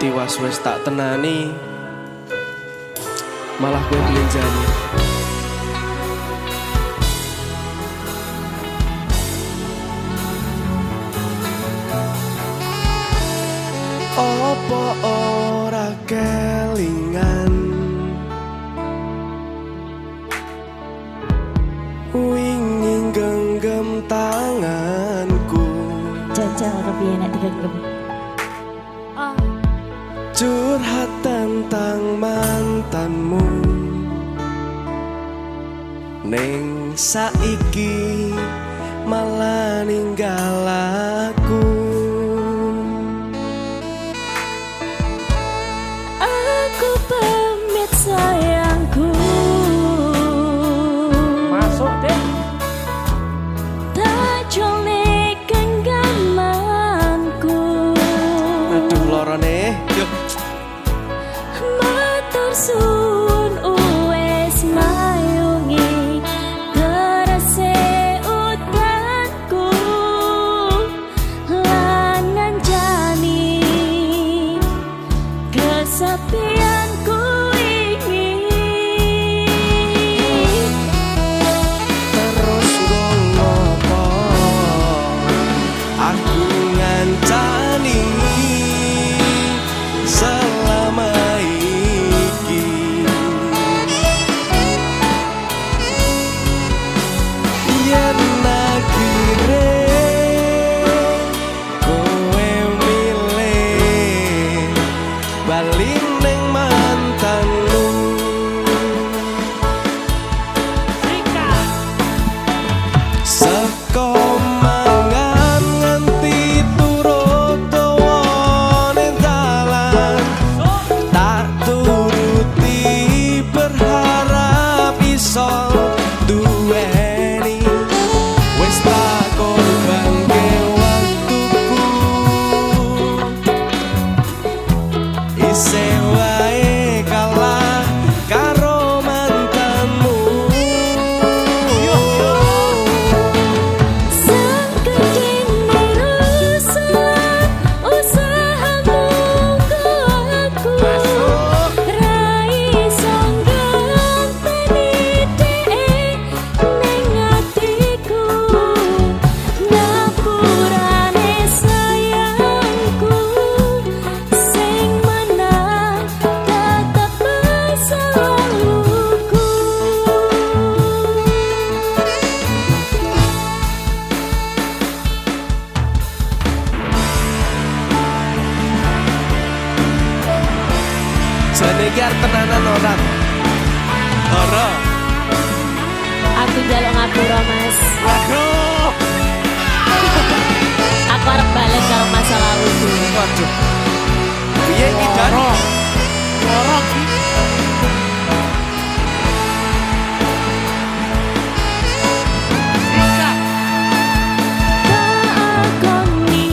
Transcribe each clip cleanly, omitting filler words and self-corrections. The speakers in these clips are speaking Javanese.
Tiwas wis tak tenani, malah kowe blenjani. Opo ora kelingan wingi genggam tanganku? Jajal kepiye nek digenggam? Curhat tentang mantanmu, ning saiki malah ninggal aku. Aku pamit sayangku. Masuk deh. Tak jole genggamanku. Aduh lorone. Yuk. Matur suwun wis mayungi terese utanku lan ngancani kesepianku wingi. Terus nggo ngopo aku ngancani selama iki? Yen akhire kowe milih bali ning mantanmu, Sikat. seko mangan nganti turu dawane dalan, tak turuti berharap iso duweni. Wis tak korbanke waktuku, isih wae kalah karo mantanmu. Sangkedene rusak usahamu nggo aku. Masuk. Ra iso ngganteni dhek ning atiku. Ngapurane sayangku, sing menang tetep masa laluku. Jane iki arep tenanan ora? Ora. Aku njaluk ngapura, Mas. Waduh. Aku arep balik karo masa laluku. Waduh. Piye iki, Dan? Loro. Loro ki. Sikat. Tak akoni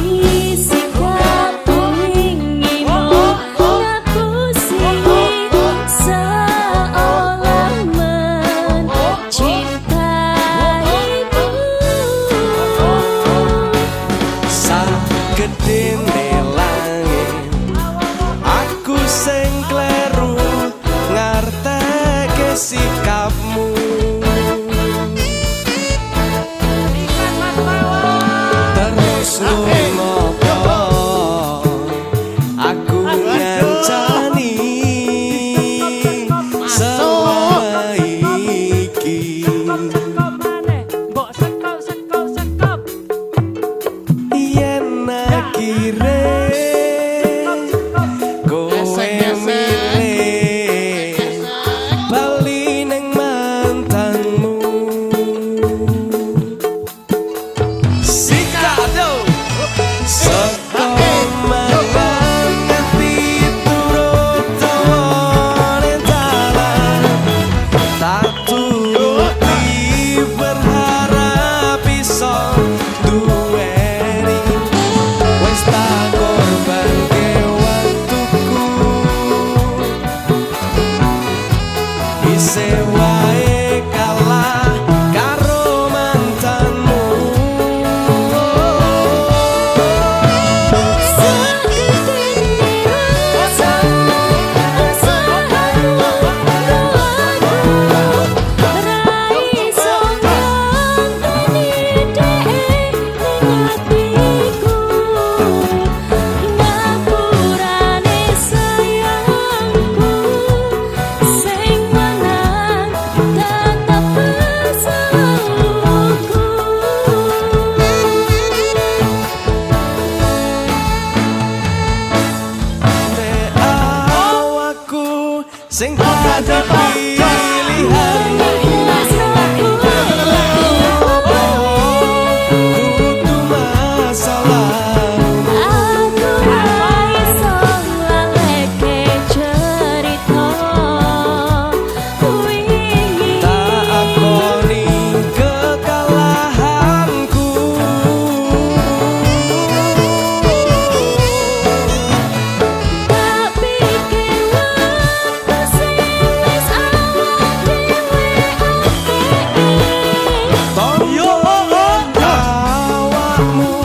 sikap wingimu ngapusi seolah mencintaiku. Sagedene langit, aku sing kleru ngarteke sikapmu. Sikat Mas Mawar. Terus ngopo aku ngancani selama iki? Sekop sekop maneh. Mbok sekop sekop sekop. Yen akhire Sing dadi pilihan. Kudu masalah. Aku ra iso nglaleke cerita wingi. Tak akoni kekalahanku. Tak pikir waktu sing wis awak dhewe akeh. Tondo awakmu